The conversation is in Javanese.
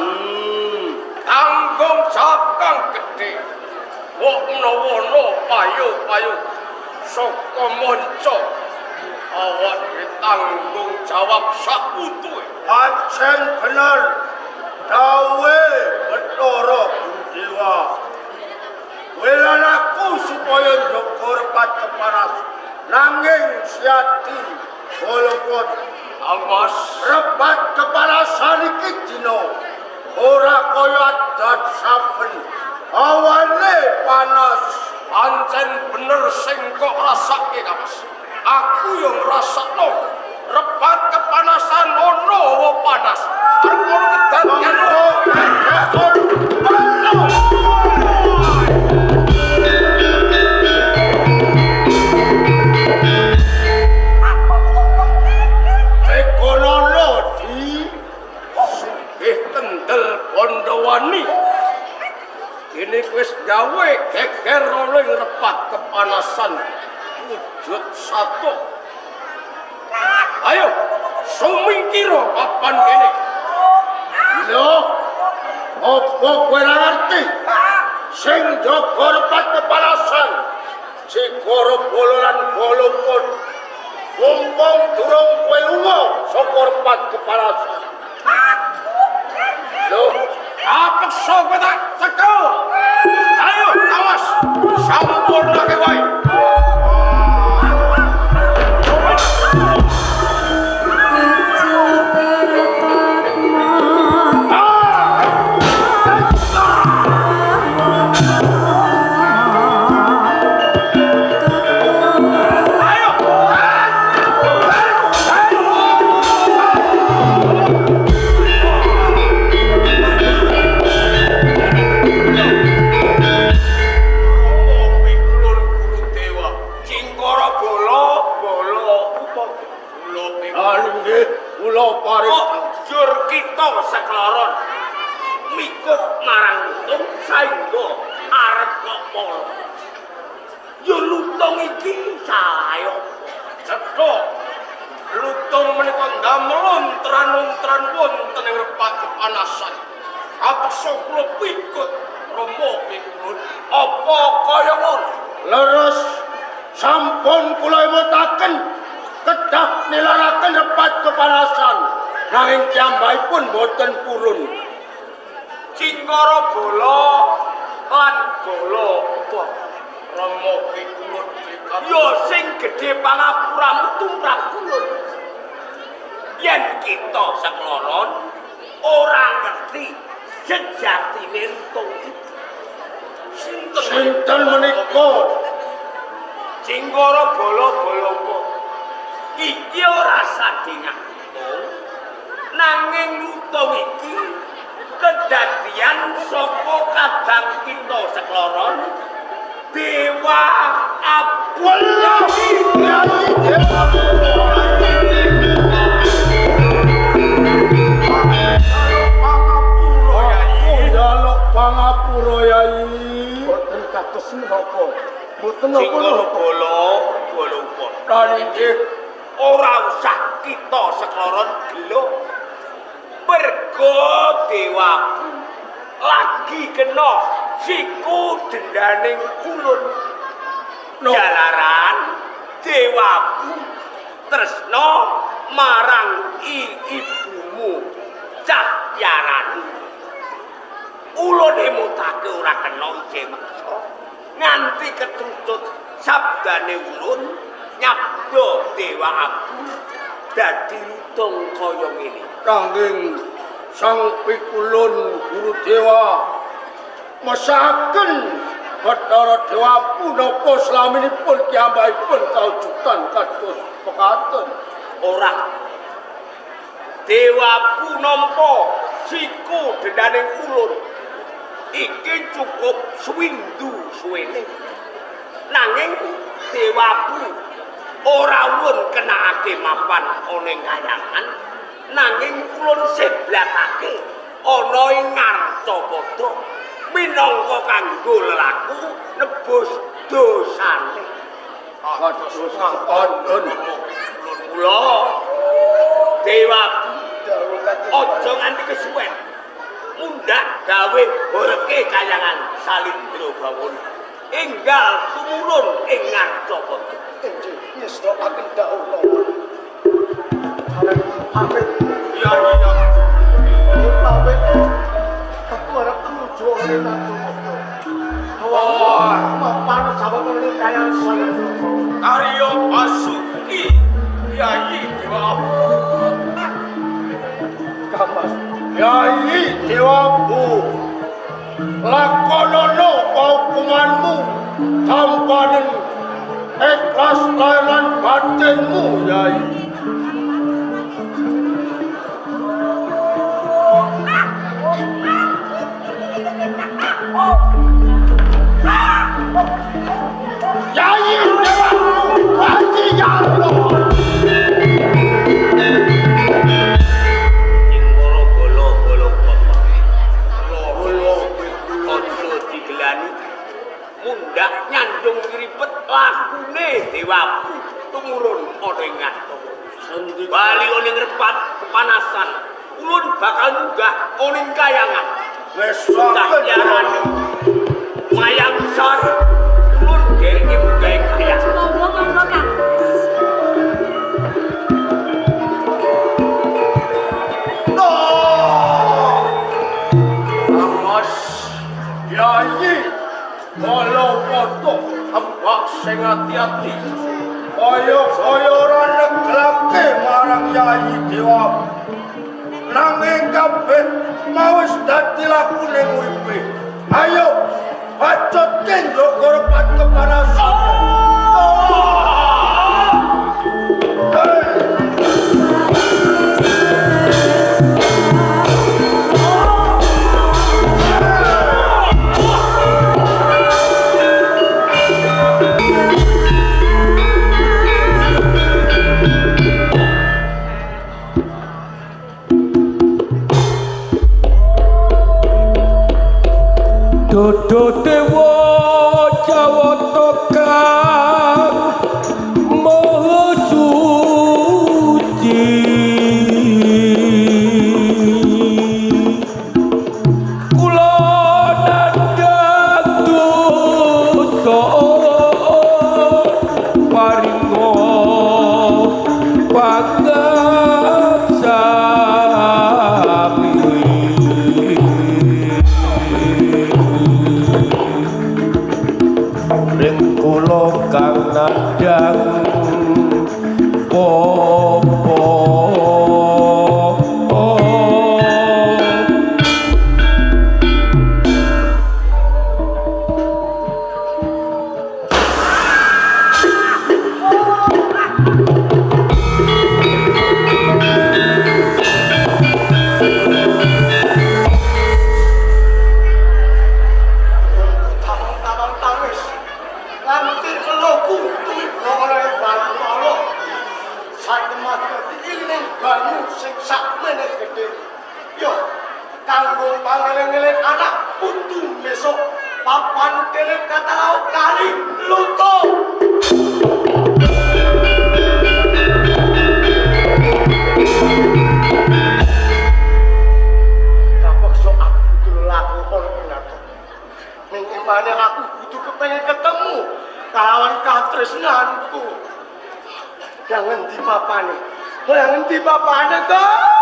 kepanasan. Tanggung jawab kang gedhe. Mbok menawa ana payu-payu saka manca awak dhewe tanggung jawab sakutuhe. Pancen bener dawe Bathara Guru Dewa. Welan aku supaya njaga repat kepanas nanging siati walaupun Awas repat kepanasan iki dina ora kaya adat saben awane panas. Pancen bener sing kok rasake, Kamas. Aku yo ngrasakno repat kepanasan ono hawa panas. Perkara kedadean Monggo kekon panas. Tekonono di sugih kendel Bandawani. Kene wis gawe geger ana ing repat kepanasan wujud satu. Ayo, sumingkira papan kene. Lho, apa kowe ora ngerti? Sing jaga repat kepanasan Cikara bala lan balapun. Mumpung durung kowe lunga saka repat kepanasan. Lho, Apeksa kowe tak cekel. Ayo, awas. Sampurnake wae. Ayo. Pikulun Guru Dewa. Cingkara bala bala upa Kula pikul. Lalu nggih kula paring Kok jur kita sekloron mikut marang lutung saengga arep kok pala. Yo lutung iki salahe apa? Cetha. Lutung menika ndamel untran-untran wonten ing repat kepanasan. Kapeksa kula pikut Rama pikulun. Apa kaya ngono? Leres sampun kula emutaken kedah nilaraken repat kepanasan nanging piyambakipun boten purun. Cingkara bala lan bala upa. Rama pikulun dikapeksa. Yo sing gedhe pangapuramu tumrap ulun. Yen kita sekloron ora ngerti sejatine lutung iki. Sinten Sinten menika? Cingkara bala-bala upa. Iki ora sadingan lutung. Nanging lutung iki kedadian saka kadang kita sekloron Dewa Abu Welah Kyai Dewa. Pangapura Yai. Njaluk pangapura Yai. Boten kados menapa. Boten Cingkara napa-napa. bala bala upa. Lan nggih Ora usah kita sekloron gelo. Mergo Dewaku lagi kena siku dendaning ulun. Jalaran Dewaku tresna marang ibumu Cahyarani. Ulun emutake ora kena isih meksa nganti ketutut sabdane ulun nyabda Dewa Abu dadi lutung kaya ngene. Nanging Sang Pikulun Guru Dewa mesaken Bathara Dewa punapa slaminipun kiyambakipun kawujudan kados pekaten. Ora. Dewa punampa siku dendaning ulun. Iki cukup swindu suwene. Nanging Dewaku ora ulun kenakake mapan ana ing kayangan, nanging ulun seblatake ana ing ngarcapada minangka kanggo lelaku nebus dosane. Kados pekaten. Kula Dewaku aja nganti kesuwen. gawe horeke kayangan Salindra Bawana. Enggal tumurun ing Ngarcapada. Inggih, ngestokaken dawuh napa. Pamit. Iya iya. Pamit. Aku arep tumuju ing Ngarcapada. Wah, papan sawetara kayangan Salindra. Arya Basuki Yayi Dewa Abu. Kamas. Yayi Dewa Abu. Lakonono paukumanmu tampanen ikhlas lahir lan batinmu Yayi. Yayi Dewa Abu, Yayi ya Allah. Ing para bala-bala bapak. Aja digelani mundhak nyanjung ngripet lakune Dewaku tumurun ana ing Ngarcapada. Bali ana ing repat kepanasan, ulun bakal munggah ana ing kayangan. Ngestokaken Kayangan mayang sar ulun dereke munggah ing kayangan. Monggo monggo Kang. Mas Yayi bala foto tembak sing ati-ati. Kaya-kaya ora neglake marang Yayi Dewa. Nanging kabeh mau wis dadi lakune uripe. Ayo bacotke njaga repat kepanasan. Hey! Dodo dewa Jawata kang maha suci kula nandhang dosa paringa pangaksami. Ring kula kang nandhang popo. Tawang-tawang tawis. Nganti eloku tumiba ana ing banyu ala. Satemah diiling banyu sing sakmene gedhe. Yo, kanggo pangeling-eling anak putu besok papan kene katalau kali luto. Kapeksa aku kudu laku ana ing Ngarcapada. Ning emane aku kudu kepengin ketemu kalawan katresnanku. Yang ngendi papane? Yang ngendi papane, Kang?